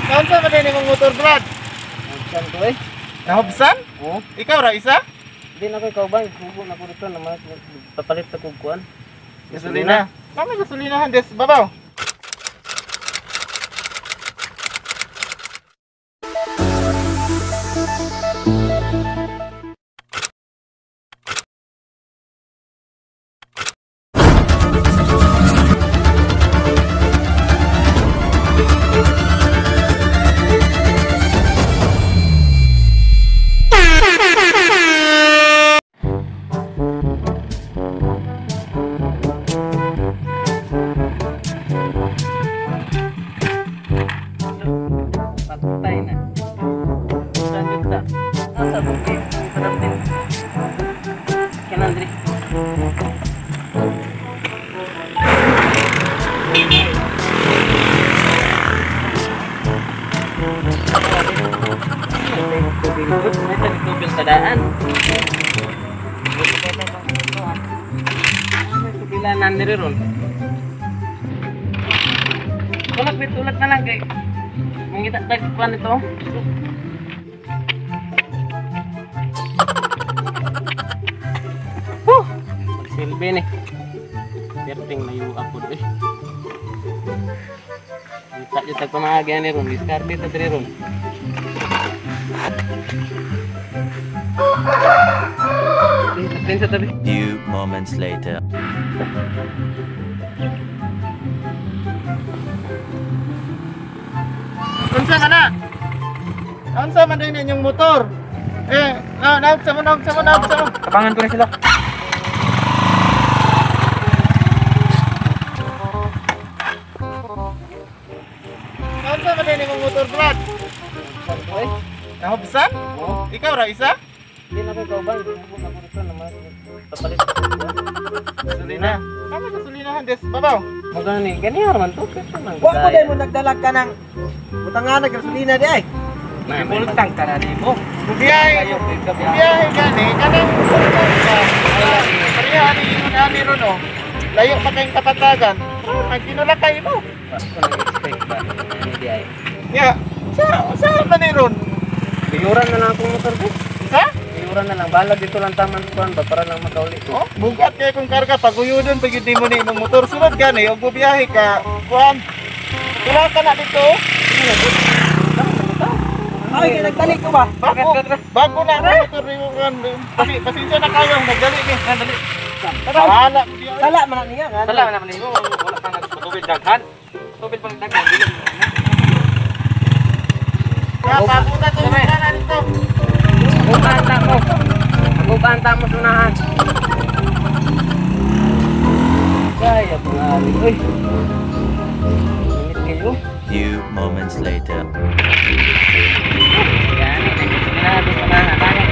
Naunsa man din imong motor, Brad? Nahubsan ko eh. Nahubsan? Oo. Ikaw ra isa? Hindi na ko ikaw ba? Igugo na ko dito na papalit na kong kuan. Gasolina. Mami gasolina handes babaw. Patay na. Saan yun ta? Nasa bukid. Padapin. Kanan diri. May tagtubil sa daan. May tubilanan diri ron. Tulak, tulak na lang kay mangita tag kuan ito. Huh! Magsilbi ni. Perting mayu ako eh. Kita jud tag pamaagi ani ron, diskarte ta diri ron. Sa tabi. Few moments later. Unsa man na? Unsa man din inyong motor? Eh, naunsa mo, naunsa mo, naunsa mo. Tapangan ko na sila. Naunsa man din imong motor, Brad? Nahubsan? Oo. Ikaw ra isa? Hindi na ko ikaw ba? Igugo na ko dito na papalit na kong kuan. Gasolina. Mami gasolina handes babaw. Magano ni? Ganyan man to. Wa ko dai mo nagdalag ka ng butangan na gasolina di ay. Bultang ka na nimo. Biyahe. Biyahe gani kanang sakyan ka. Pareha ani ani ron oh. Layo pa kayong kapatagan. Magkinulakay mo. Ko nag-expect ba ni di ay. Ya, sa man ni ron? Biyuran na lang akong motor ko. Ha? Biyuran na lang balag dito lang taman kuan ba para lang makauli ko. Oh, bugat kay kung karga paguyodon pag yun mo ni imong motor sunod gani og bubiyahe ka kuan. Tula ka na dito. Ay, nagdali ko ba? Bago na ang motor nimo kuan. Pasensya na kayo, nagdali ni. Dali. Sala, Sala man na niya. Sala man na nimo, wala kang nagtubig daghan. Tubig pang daghan dili. Ya, papunta to na dito. Bukanta mo. Bukanta mo sunahan. Kaya pang-ari. Uy. Init kayo. Few moments later. Yan, nagsisinado sa mga bakit.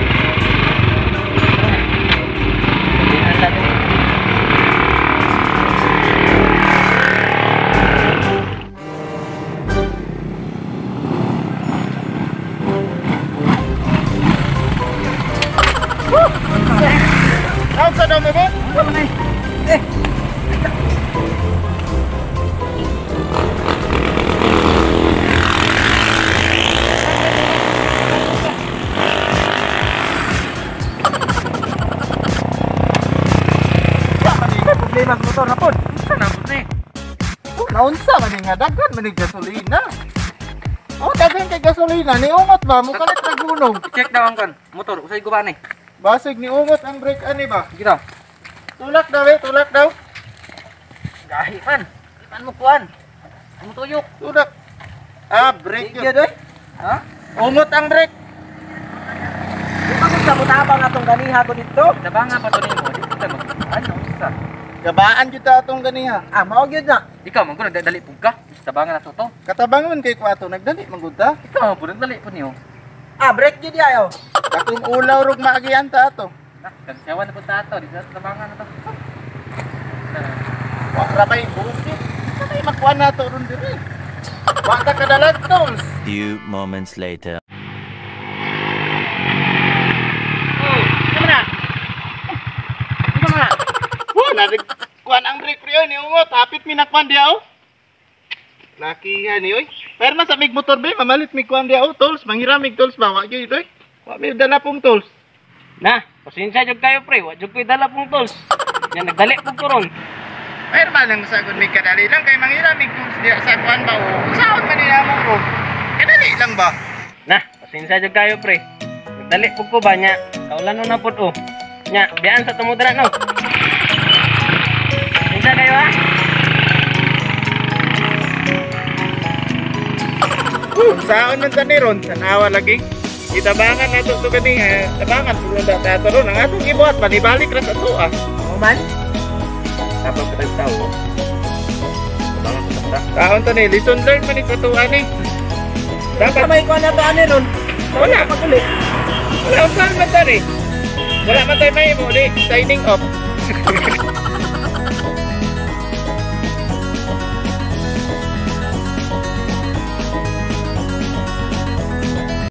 Naunsa daw mo ba? Eh. Problema sa motor na pod. Unsa na pod ni? Naunsa man nga daghan man ni gasolina. Oh, daghan kay gasolina ni ungot ba mo kalit ra gunong. Check daw ang kan motor usay guba ni. Basig ni ungot ang brake ani ba? Sige daw. Tulak daw eh, tulak daw. Gahi man. Di man mo kuan. Mo tuyok. Tulak. Ah, brake yun. Gyud oy. Ha? Ungot ang brake. Di ba sa mutabang atong ganiha ko dito? Tabanga pa to nimo. Di kita mag ano sa. Gabaan gyud ta atong ganiha. Ah, mao gyud na. Ikaw man ko nagdali pug ka. Tabangan na to to. Katabangon kay ko ato nagdali man gud ta. Ikaw man pud nagdali pud niyo. Ah, brake gyud ayo. Akong ulaw rog maagian ta ato. Nah, kagsawan na pud ta ato. Di sa tabangan na to. Wa ra bay bukid. Kanay makuan nato ron diri. Wa ta kadalag tools. Few moments later. Oh, come na. Come na. Wa na kuan ang brake pre ni ungot hapit mi nakwan diha oh. Laki nga ni oy. Pero sa mig motor be, mamalit mig kuan dia oh, tools, manghiram mig tools ba wa gyud oy. Wa mi dala pong tools. Na, pasensya jud kayo pre, wa jud ko'y dala pong tools. Nya nagdali pud ko ron. Pero man lang sagod mig kadali lang kay manghiram mig tools diya sa kuan ba o. Saon man nila mo ko. Kadali lang ba? Na, pasensya jud kayo pre. Nagdali pud ko ba nya? Kaulan na pud oh. Nya, biyaan sa tumudra no. Pasensya kayo ha. Saon man ta ni ron, tanawa lagi. Itabangan nato to kani, tabangan pud na ta ron ang atong gibuhat panibalik ra sa tuwa. Oo man. Tapos ka tao. Tabangan sa ta. Taon to ni, lesson learned man ni sa tuwa ni. Dapat Dapat may kuan na to ani ron. Wala. Paguli. Wala, saan man ta ni? Wala man tayo may mo ni signing off.